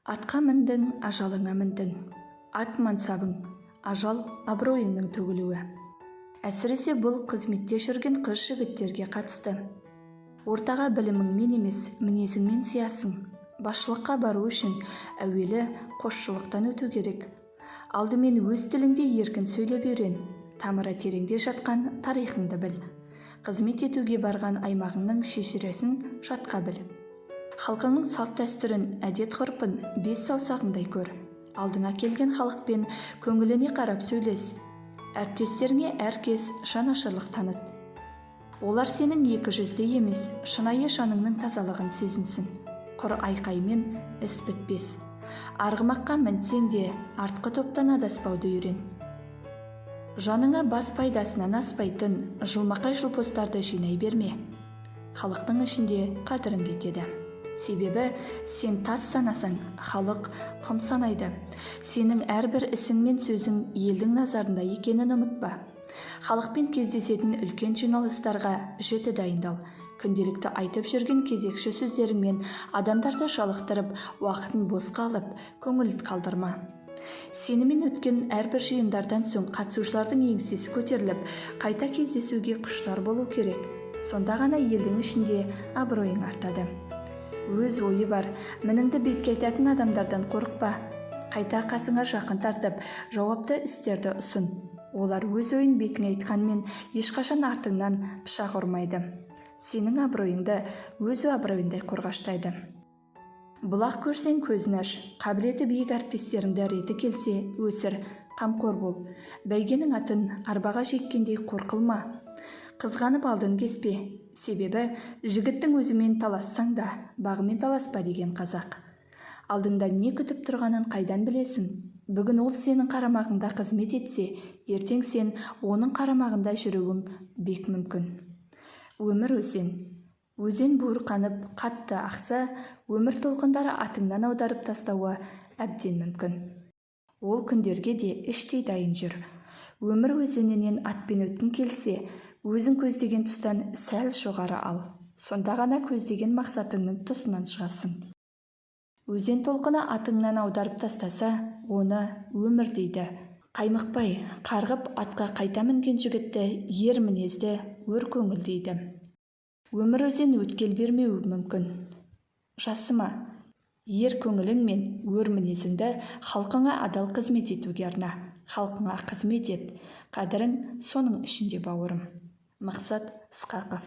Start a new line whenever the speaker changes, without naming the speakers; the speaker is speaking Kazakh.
Атқа міндің, ажалыңа міндің. Ат мансабың, ажал абыройыңның төгілуі. Әсіресе бұл қызметте жүрген қыз-жігіттерге қатысты. Ортаға біліміңмен емес, мінезіңмен сиясың. Басшылыққа бару үшін әуелі қосшылықтан өту керек. Алдымен өз тіліңде еркін сөйлеп үйрен. Тамыры тереңде жатқан тарихыңды біл. Қызмет етуге барған аймағыңның шежіресін жатқа біл. Халқыңның салт-дәстүрін, әдет-ғұрпын бес саусағыңдай көр. Алдыңа келген халықпен көңіліне қарап сөйлес. Әріптестеріңе әркез жанашырлық таныт. Олар сенің екі жүзді емес, шынайы жаныңның тазалығын сезінсін. Құр айқаймен іс бітпес. Арғымаққа мінсең де, артқы топтан адаспауды үйрен. Жаныңа бас пайдасынан аспайтын жылмақай жылпостарды жинай берме. Халықтың ішінде қадірің кетеді. Себебі сен тас санасаң, халық құм санайды. Сенің әрбір ісің мен сөзің елдің назарында екенін ұмытпа. Халықпен кездесетін үлкен жиналыстарға жіті дайындал. Күнделікті айтып жүрген кезекші сөздеріңмен адамдарды жалықтырып, уақытын босқа алып, көңіл қалдырма. Сенімен өткен әрбір жиындардан соң қатысушылардың еңсесі көтеріліп, қайта кездесуге құштар болу керек. Сонда ғана елдің ішінде абыройың артады. Өз ойы бар, мініңді бетке айтатын адамдардан қорықпа. Қайта қасыңа жақын тартып, жауапты істерді ұсын. Олар өз ойын бетіңе айтқанмен, ешқашан артыңнан пышақ ұрмайды. Сенің абыройыңды өз абыройындай қорғаштайды. Бұлақ көрсең, көзін аш. Қабілеті биік әріптестеріңді реті келсе өсір, қамқор бол. Бәйгенің атын арбаға жеккендей қор қылма. Қызғанып алдын кеспе. Себебі жігіттің өзімен талассаң да, бағымен таласпа деген қазақ. Алдыңда не күтіп тұрғанын қайдан білесің? Бүгін ол сенің қарамағыңда қызмет етсе, ертең сен оның қарамағында жүруің бек мүмкін. Өмір өзен. Өзен буырқанып қатты ақса, өмір толқындары атыңнан аударып тастауы әбден мүмкін. Ол күндерге де іштей дайын жүр. Өмір өзенінен атпен өткің келсе, өзің көздеген тұстан сәл жоғары ал. Сонда ғана көздеген мақсатыңның тұсынан шығасың. Өзен толқыны атыңнан аударып тастаса, оны өмір дейді. Қаймықпай, қарғып атқа қайта мінген жігітті ер мінезді, өр көңіл дейді. Өмір өзен өткел бермеуі мүмкін. Жасыма, ер көңілің мен өр мінезіңді халқыңа адал қызмет етуге арна. Халқыңа қызмет ет. Қадірің соның ішінде, бауырым. Мақсат Ысқақов.